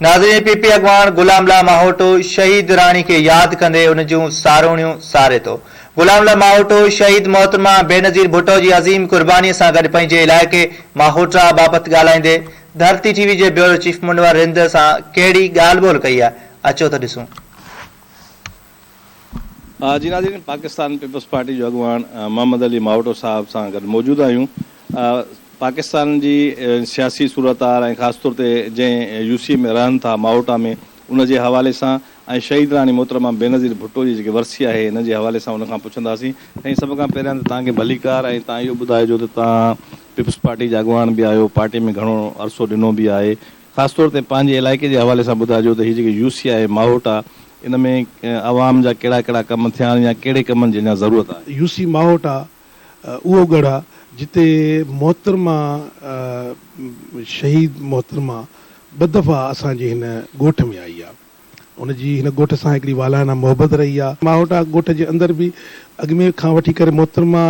ناظرين P P اڳواڻ غلام الله ماهوٽو شهيد راڻي کي ياد ڪندي ان جون ساروڻيون ساري ٿو. غلام الله ماهوٽو شهيد محترمه بينظير ڀٽو جي عظيم قرباني سان گڏ پنهنجي علائقي ماهوٽا بابت ڳالهائيندي ڌرتي ٽي وي جي بيورو چيف منور رند سان ڪهڙي ڳالهه ٻولهه ڪئي آهي اچو ته ڏسون. جي ناظرين پاڪستان پيپلز پارٽي جو اڳواڻ محمد علي ماهوٽو صاحب سان گڏ موجود آهيون. پاڪستان جي سياسي صورتحال ۽ خاص طور تي جنهن يو سي ۾ رهن ٿا ماهوٽا ۾ ان جي حوالي سان ۽ شهيد راڻي محترمه بينظير ڀٽو جي جيڪي ورسي آهي ان جي حوالي سان ان کان پڇنداسين. سائين سڀ کان پهريان ته توهان کي ڀليڪار ۽ توهان اهو ٻڌائجو ته توهان پيپلز پارٽي جا اڳواڻ به آهيو پارٽي ۾ گهڻو عرصو ڏنو به آهي خاص طور تي پنهنجي علائقي جي حوالي سان ٻڌائجو ته هي جيڪي يو سي آهي ماهوٽا ان ۾ عوام جا ڪهڙا ڪهڙا ڪم ٿيا آهن يا ڪهڙي ڪمن جي اڃا ضرورت آهي. يو سي ماهوٽا اهو ڳڙهه آ جتي محترمه شهيد محترمه ٻه دفعا اسان جي هن ڳوٺ ۾ آئي آ. ان جي هن ڳوٺ سان هڪڙي والهانه محبت رهي آ. ماهوٽا ڳوٺ جي اندر به اڳ ۾ کان وٺي ڪري محترمه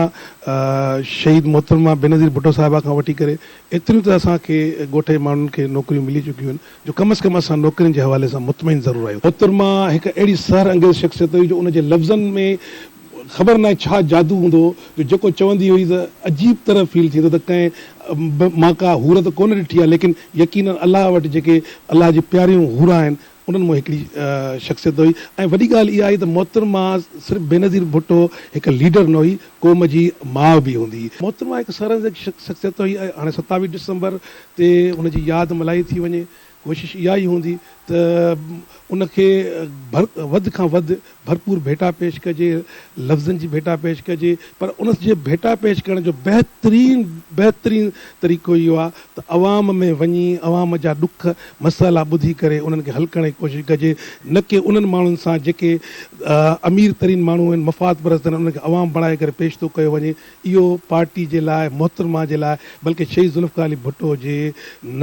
شهيد محترمه بينظير ڀٽو صاحبه کان وٺي ڪري ايتريون ته اسان کي ڳوٺ جي ماڻهن کي نوڪريون ملي چڪيون آهن جو ڪم از ڪم اسان نوڪرين جي حوالي سان مطمئن ضرور آهيون. محترمه هڪ اهڙي سحر انگيز شخصيت هئي جو ان جي لفظن ۾ خبر ناهي ڇا جادو هوندو هو جو جيڪو چوندي هئي ته عجيب طرح فيل ٿيندو ته ڪنهن به مان ڪا حور ته ڪونه ڏٺي آهي ليڪن يقينن الله وٽ جيڪي الله جي پياريون حوران آهن انهن مان هڪڙي شخصيت هئي ۽ وڏي ڳالهه اها آهي ته محترمه صرف بينظير ڀٽو هڪ ليڊر نه هئي قوم جي ماء به هوندي هئي. محترمه هڪ سرانگيز شخصيت هئي ۽ هاڻي 27 ڊسمبر تي ان جي ياد ملهائي ٿي وڃي ڪوشش اها ئي هوندي ته ان کي وڌ کان وڌ ڀرپور ڀيٽا پيش ڪجي، لفظن جي ڀيٽا پيش ڪجي، پر ان جي ڀيٽا پيش ڪرڻ جو بهترين بهترين طريقو اهو آهي ته عوام ۾ وڃي عوام جا ڏک مسئلا ٻڌي ڪري انهن کي حل ڪرڻ جي ڪوشش ڪجي نه ڪي انهن ماڻهن سان جيڪي امير ترين ماڻهو آهن مفاد پرست آهن انهن کي عوام بڻائي ڪري پيش ٿو ڪيو وڃي. اهو پارٽي جي لاء، محترمه جي لاء بلڪه شهيد ذوالفقار علي ڀٽو جي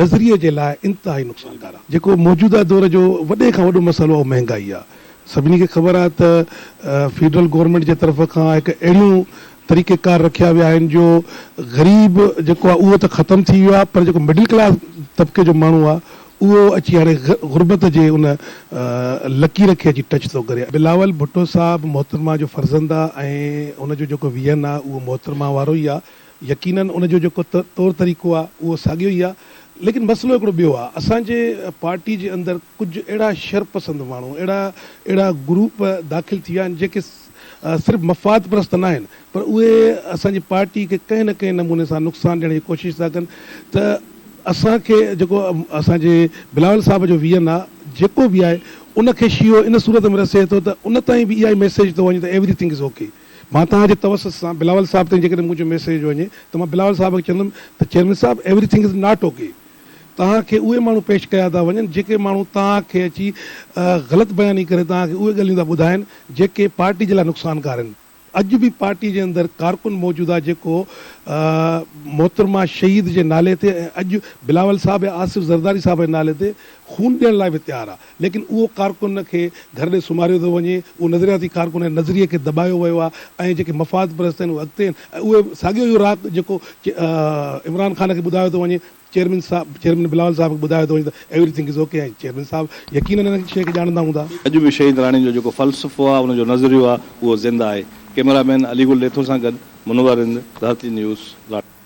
نظريي جي لاء انتهائي نقصانڪار آهي. جيڪو موجوده دور جو وڏي کان وڏو مسئلو آهي اهو مهنگائي آهي. سڀني کي خبر آهي ته فيڊرل گورنمينٽ جي طرف کان هڪ اهڙيون طريقي ڪار رکيا ويا آهن جو غريب جيڪو آهي اهو ته ختم ٿي ويو آهي پر جيڪو مڊل ڪلاس طبقي جو ماڻهو آهي اهو اچي هاڻي غربت جي ان لڪير کي اچي ٽچ ٿو ڪري. بلاول ڀٽو صاحب محترمه جو فرزند آ ۽ ان جو جيڪو ويزن آ اهو محترمه وارو ئي آ. يقينن ان جو جيڪو طور طريقو آ اهو ساڳيو ئي آ. ليڪن مسئلو هڪڙو ٻيو آ. اسان جي پارٽي جي اندر ڪجهه اهڙا شرپسند ماڻهو، اهڙا اهڙا گروپ داخل ٿي ويا آهن جيڪي صرف مفاد پرست ناهن پر اهي اسان جي پارٽي کي ڪنهن نه ڪنهن نموني سان نقصان ڏيڻ جي ڪوشش ٿا ڪن ته اسان کي جيڪو اسان جي بلاول صاحب جو ويزن آ جيڪو به آهي ان کي شيهو ان صورت ۾ رسي ٿو ته ان تائين به اها ئي ميسيج ٿو وڃي ته ايوري ٿنگ is okay مان توهان جي توسط سان بلاول صاحب تائين جيڪڏهن منهنجو ميسيج وڃي ته مان بلاول صاحب کي چوندم ته چيئرمين صاحب every thing is not okay توهان کي اهي ماڻهو پيش ڪيا ٿا وڃن جيڪي ماڻهو توهان کي اچي غلط بياني ڪري توهان کي اهي ڳالهيون ٿا ٻڌائن جيڪي پارٽي جي لاء نقصانڪار آهن. اڄ به پارٽي جي اندر ڪارڪن موجود آهي جيڪو محترمه شهيد جي نالي تي ۽ اڄ بلاول صاحب ۽ آصف زرداري صاحب جي نالي تي خون ڏيڻ لاء به تيار آهي ليڪن اهو ڪارڪن کي گهر ڏي سمهاريو ٿو وڃي اهو نظرياتي ڪارڪن ۽ نظريي کي دٻايو ويو آهي ۽ جيڪي مفاد پرست آهن اهي اڳتي آهن ۽ اهي ساڳيو اهو راڳ جيڪو عمران خان کي ٻڌايو ٿو وڃي چيئرمين صاحب چيئرمين بلاول صاحب کي ٻڌايو ٿو وڃي ته every thing is okay ۽ chairman صاحب يقينن ان شيء کي ڄاڻندا هوندا. اڄ به شهيد راڻي جو جيڪو فلسفو آ ان جو نظريو آ اهو زنده آهي. ڪئميرا مين علي گل ڏيٿو سان گڏ منور رند، ڌرتي نيوز، لاڙڪاڻو.